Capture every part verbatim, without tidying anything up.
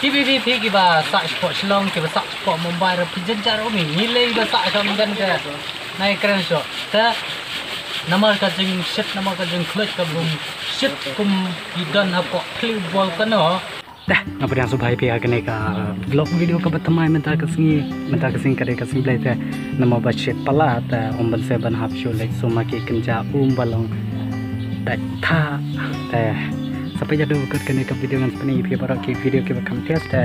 Phi phi phi phi kiba sah shapoh Shillong, kiba sah shapoh Mumbai ruh phi jynjar um hi, ngi lei ba sah sha Umden te ngi kren shuh. Te namar ka jingshit, namar ka jingkhluit ka bym shit kum ki don hapoh Cliff Volcano. Te nga pdiang sngewbha ïa phi ha kane ka vlog video kaba thymmai mynta ka sngi, mynta ka sngi ka dei ka sngi Blei te namar ba shit palat te ym banse ban hap shuh leit sum ha ki kynja um ba long dait tha. Te sa peit haduh ba kut kane ka video ngan sa pyni ïa phi baroh ki video kiba kham thiah te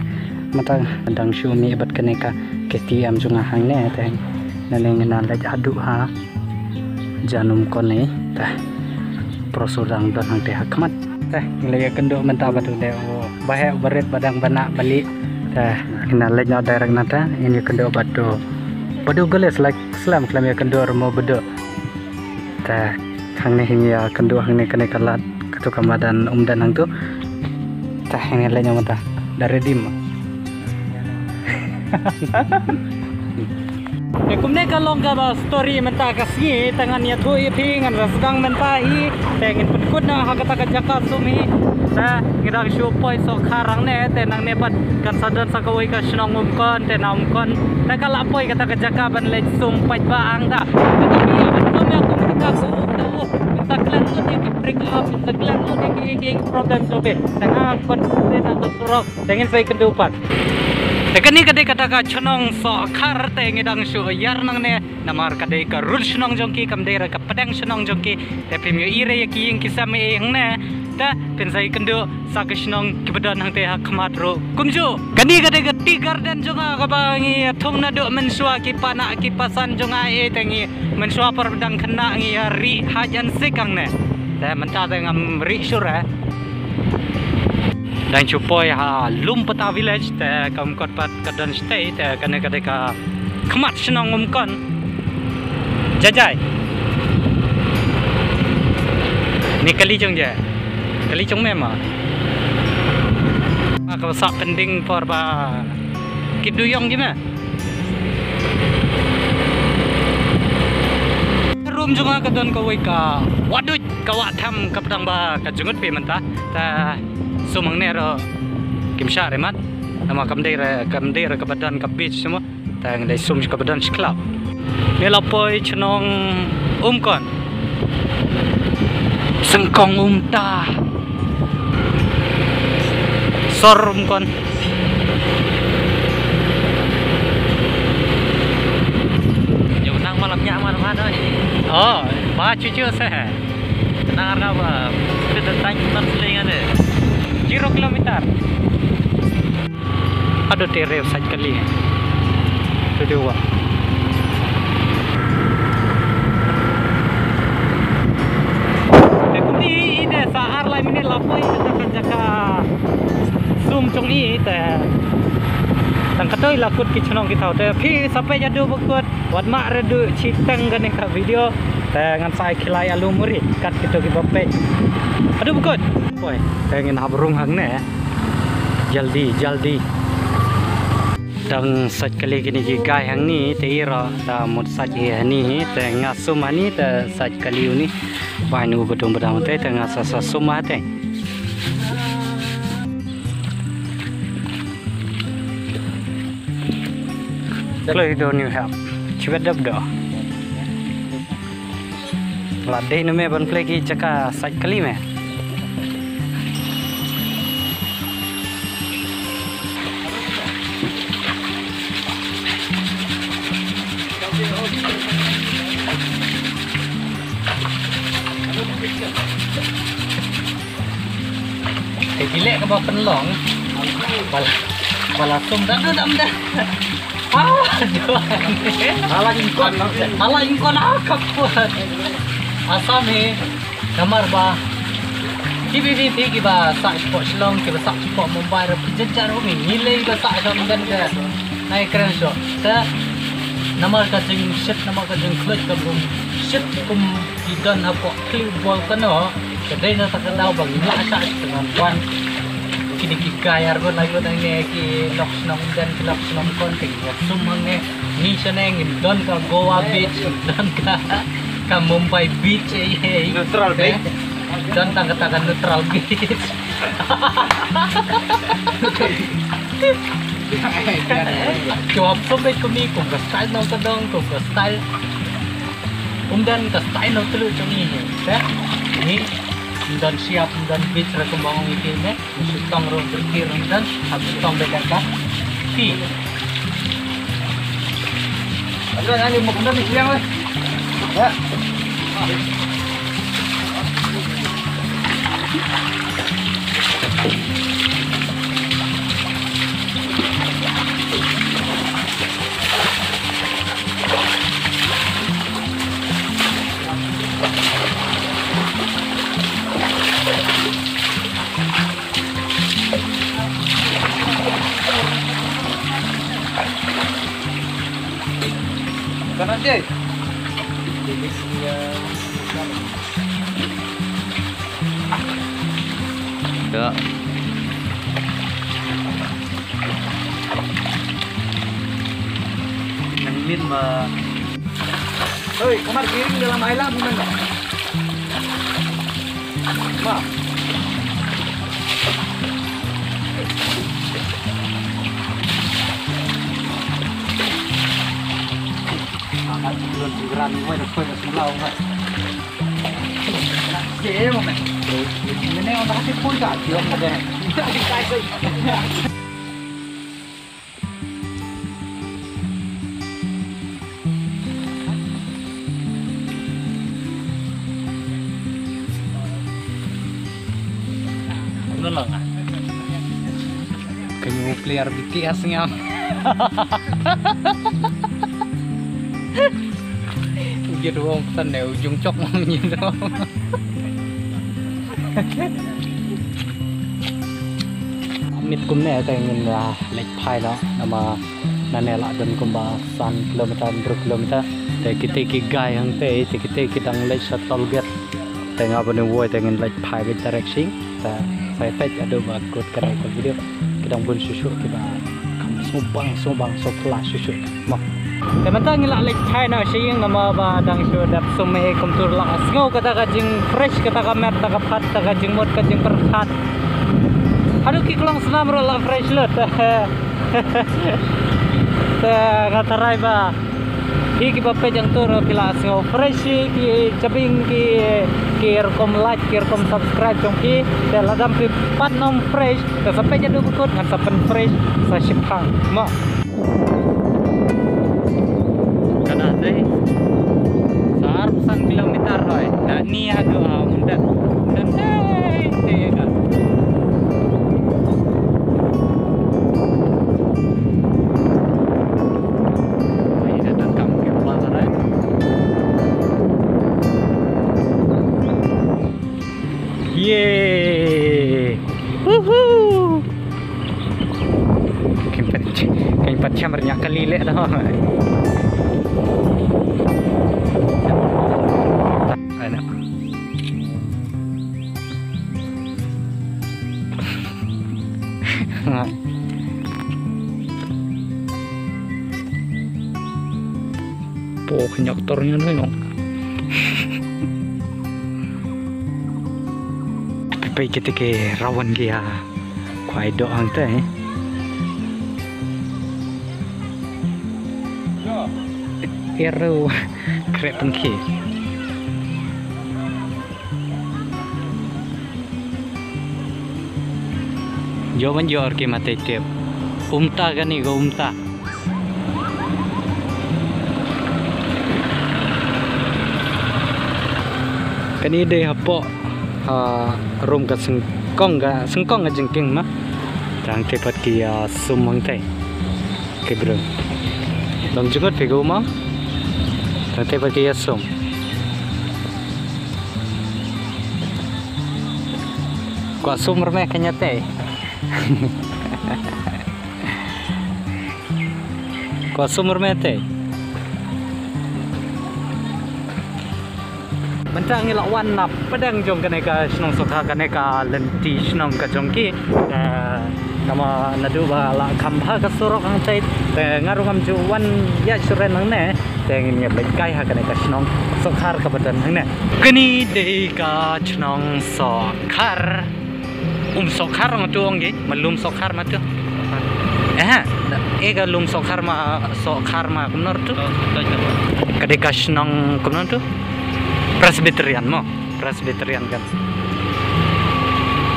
mynta dang shu mih bad kane ka K T M jong nga hangne te nangne ngan leit haduh ha Janum kane te Proso dang don hangte ha khmat. Te ngi la ïakynduh mynta bad u dei u ba heh ba rit ba dang ba nah ba lieh. Te ngi la leit noh direct na te ngin ïakynduh bad u, bad u Gulis la slem khlem ïakynduh ruh mo bad u. Te hangne ngi ïakynduh hangne kane ka lad kato ka madan Umden hangto. Te ngi leit noh mynta da ready ma. Te kumne ka long kaba story mynta ka sngi, te ngan ïathuh ïa phi, ngan sa sdang mynta hi, te ngin pynkut noh ha kata ka jaka sum hi, te ngi dang shu poi Sohkhar hangne, te nangne pat kan sa don sa kawei ka shnong Umkon, te na Umkon, te ka la poi kata ka jaka ban leit sum paidbah hangta. Te ngi ïa ban sum ïa kumne ka sum, te u, mynta khlem lut ïa ki break up, mynta khlem lut ïa ki, ki problem jong phi. Te nga kon te na to surok. Te ngin sa ïakynduh pat. Te kane ka dei kata ka chnong Sohkhar te ngi dang shu ïar nangne namar ka dei ka rud shnong jong ki kam dei re ka pdeng shnong jong ki. Te phim ïohi re ïa ki ïing ki sem ei hangne. Te phin sa ïakynduh sa ka shnong kiba don hangte ha khmat ruh kumjuh. Kane ka dei ka tea garden jong nga kaba ngi ïathung naduh mynshuwa ki panak ki pasan jong nga ei te ngi mynshuwa por ba dang khynnah ngi ïa rieh ha jan sik hangne. Te mynta te ngam rieh shuh re. Dang shu poi ha Lumpata village te ka Umkon pat ka don shatei te kane ka dei ka khmat shnong Umkon. Jajai. Ni kali jong je. Kali jong me ma. Ka sah pending por ba kit du ïong ji me. Room jong nga ka don kawei ka wah duh ka wah tham ka pdeng ba ka jngut phi mynta. Ta sum hangne ruh kim shah re mat. Namar kam dei re, kam dei re kaba don ka beach shuh mo. Ta ngi dei sum kaba don shi club. Ngi la poi chnong Umkon. Sengkong Umta. Sor Umkon. Jong nang malam nyak malam ada ni. Oh, ba cucu seh. Nang arga ba. Kita datang nonton seling ada. Zero kilometer. Haduh te riew sait kali. Tu dua. Te kumne i de sa ar lai minit la poi kata ka jaka sum jong i te. Tang katoi la kut ki chnong ki thaw te phi sa peit haduh ba kut. Wat mah re duh chiteng kane ka video. Te ngan sa ai khilai alu muri kat kito ki ba peit. Haduh ba kut. Poi. Te ngin hap rung hangne. Jaldi, jaldi. Dang sait kali kine ki guy hangne te ira da mut sait hi hangne hi te nga sum hangne te sait kali uni. Bai nu badung badang te te nga sa sa sum ha te. Kloi do ni hap. Chibet dap do. La dei na me ban plie ki jaka sait kali me. Te ki leh kaba pynlong. Bala, bala sum da da dam da. Ah, juan. Hala ingkon, hala ingkon ah kap kuat. Assam hi namar ba. Ki bi bi ki ba sah shapoh Shillong, ki ba sah shapoh Mumbai, ruh jynjar ruh ngi lei ba sah shapoh Umden te. Ngi kren shuh. Te namar ka jingshit, namar ka jingkhluit ka bym shit kum ki don hapoh Cliff Volcano. Ka dei na ta ka daw ba ngi la sah te ngan wan. Kine ki guy ar ba la ïoh nangne ki lok shnong Umden, ki lok shnong Umkon, ki lok sum hangne. Ngi shane ngim don ka Goa Beach, ngim don ka, ka Mumbai Beach, eh, eh. Neutral beach. Don tang kata ka neutral beach. Jawab sohbeit kum i, kum ka style nongkyndong, kum ka style. Um don ka style nongtylli jong i. Te ni um don shyiap, um don beach re kumba ong i te ne. Shu tong ruh berkir um don, hap shu tong beit da ka ti. Aduh, ani mukna ni siang weh. Ya. Kanan deh. Ya. Nang min ma. Hoi, kamar kiring dalam air lah, bukan? Ma. Sangat belum geran, mau dah kau dah sebelah, Mat. Dia, Mat. Ini orang dah kasih pun tak? Dia orang dah. Ka new player B T S ngam. U Jit u ong pynne u jong chok ma u nyi. Miet kumne te ngin, ah, leit phai noh, namar nane la don kumba san kilometer, hynriew kilometer. Te kite ki guy hangte, te kite ki dang leit sha toll gate. Te nga bad u Woi te ngin leit phai beit direct sha ïing. Te sa ïa peit haduh ba kut kane ka video. Ki dang bun shuh shuh kiba kham sngewbang sngewbang sngewphylla shuh shuh. Mo. Te mynta ngi la leit phai noh sha ïing namar ba dang shu dep sum hi kumtu, la sngew kata ka jingfresh, kata ka met, kata ka phat, kata ka jingmut, ka jingpyrkhat. Haduh ki klong snam ruh la fresh lut. Te nga tharai ba phi kiba peit hangto ruh phi la sngew fresh hi, ki jabieng, ki, ki rukom light, ki rukom subscribe jong phi. Te lada phi pat nym fresh, te sa peit haduh ba kut ngan sa pynfresh sa shipang. Mo. Ka dei sa arphew san kilometer hoi. Da ni haduh, ah, Umdat. Umdat, eh, te ka. Ai, da tang kam ke pala sarai. Ye. Woohoo. Kan pat, kan pat chamar nya kali le dah. Ana. Po khnyak tor nya no. Pei kite ki rawan ki ïa khwai doh hangta, eh. Ïa ruh khreh pynkhie. Jop ban jop ki mate tep. Umta kani ka umta. Kani dei hapoh, ha, rum ka sengkong ka, sengkong ka jingkieng ma. Tang te pat ki, ah, sum hangtai. Ki briew. Long jingkut phi ka umang. Tang te pat ki ïa sum. Kwah sum rme kane te. Kwah sum rme te. Mynta ngi la wan na pdeng jong kane ka shnong Sohkhar, kane ka lynti shnong ka jong ki. Eh, namar naduh ba la kham bha ka surok hangtai, te nga ruh ngam ju wan ïa shuren nangne. Te ngin ïa peit kai ha kane ka shnong Sohkhar kaba don hangne. Kane dei ka shnong Sohkhar. Um Sohkhar ma tu ong ki, Mallum Sohkhar ma tu. Ha, e ka lum Sohkharma, Sohkharma kumno tu? Ka dei ka shnong kumno tu? Presbyterian mo, Presbyterian kan.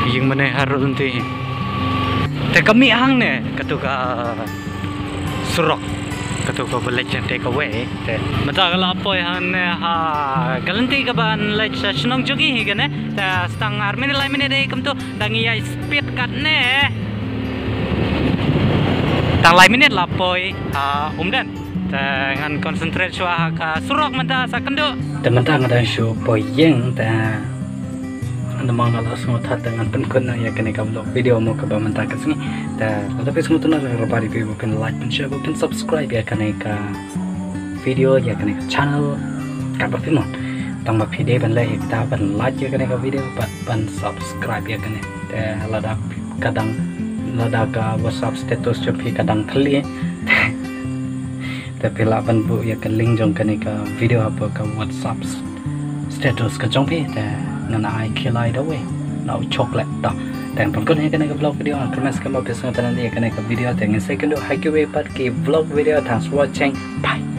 Ïing mane harun ti. Te ka mih hangne katu ka surok, katu ka village te ka wei. Te mynta ka la poi hangne ha ka lynti kaban leit sha shnong jong ngi hi kane. Te stang ar minit lai minit dei kumtu. Dang ïai speed katne. Tang lai minit la poi ha Umden. Te ngan concentrate shuwa ha ka surok mynta sa kynduh. Te mynta nga dang shu poi ïing te namar nga la sngewthuh te ngan pynkut noh ïa kane ka vlog video mo kaba mynta ka sngi. Te lada phi sngewtynnat ruh ba phi phin like phin share phin subscribe ïa kane ka video ïa kane ka channel kaba phi mon. Tang ba phi dei ban leh ïa kita ban like ïa kane ka video bad ban subscribe ïa kane. Te lada ka dang lada ka WhatsApp status jong phi ka dang thylli. Te phi lah ban buh ïa ka link jong kane ka video hapoh ka WhatsApp status ka jong phi te ngan ai khie lai da wei na u chocolate ta. Te ngan pynkut ïa kane ka vlog video, ngan kyrmen skhem ba phi sngewtynnat ïa kane ka video te ngin sa ïakynduh ha kiwei pat ki vlog video. Thanks for watching. Bye.